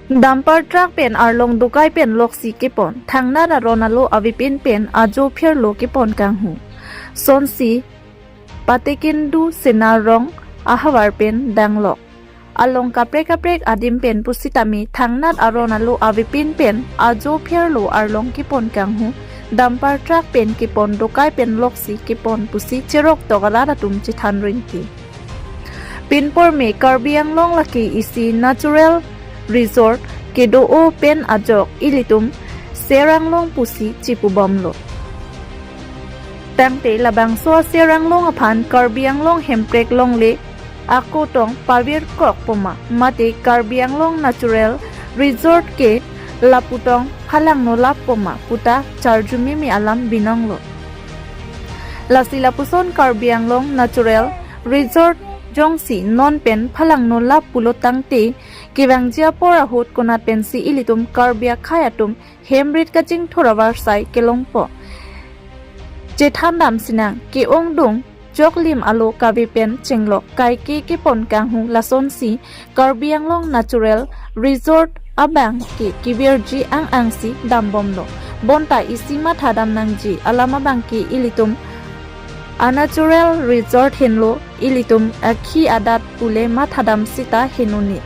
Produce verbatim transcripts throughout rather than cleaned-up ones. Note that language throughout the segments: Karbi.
Dumper truck pen arlong dokai pen loksi kepon, thangnat aron alo avepin pen ajo phirlo kepon kanghu. Sonsi Patekindu Senarong ahavar pen danglok. Along kaprek kaprek adim pen pusitame thangnat aron alo avepin pen ajo phirlo arlong kepon kanghu, dumper truck pen kepon dokai pen loksi kepon pusi cheroktok arat atum chethan rinti. Pinpor me Karbi Anglong lake isi natural resort kedo-o pen ajok ilitum Seranglong pusi chipubomlo. Tangte labangso Seranglong aphan Karbi Anglong Hemprek Longle ako tong pavirkok poma mate Karbi Anglong Natural Resort ke lapu tong phalangno lap poma puta charjumimi alam binonglo. Lasi lapuson Karbi Anglong Natural Resort jongsi non pen phalangno lap pulo tangte kevangji apor ahut konat pensi ilitum Karbi akhei atum hemrit kachingthur avarsai kelongpo. Chethandam sinang ke-ongdung joklim alo kave pen chenglok kaike kepon kanghu lasonsi Karbi Anglong Natural Resort abang ke kevirji ang-angsi dambomlo. Bonta isi mathadam nangji alam abang ke ilitum a natural resort henlo, ilitum akhi adat pule mathadam sita henoni.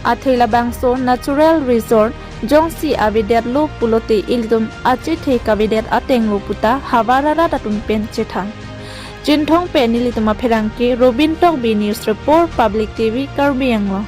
Athe labangso natural resort jongsi avedetlo pulote ilitum achethe kavedet atenglo puta havar arat atum pen chethan. Chinthong pen nelitum apherangke Robin Tokbi, News Report, Public T V, Karbi Anglong.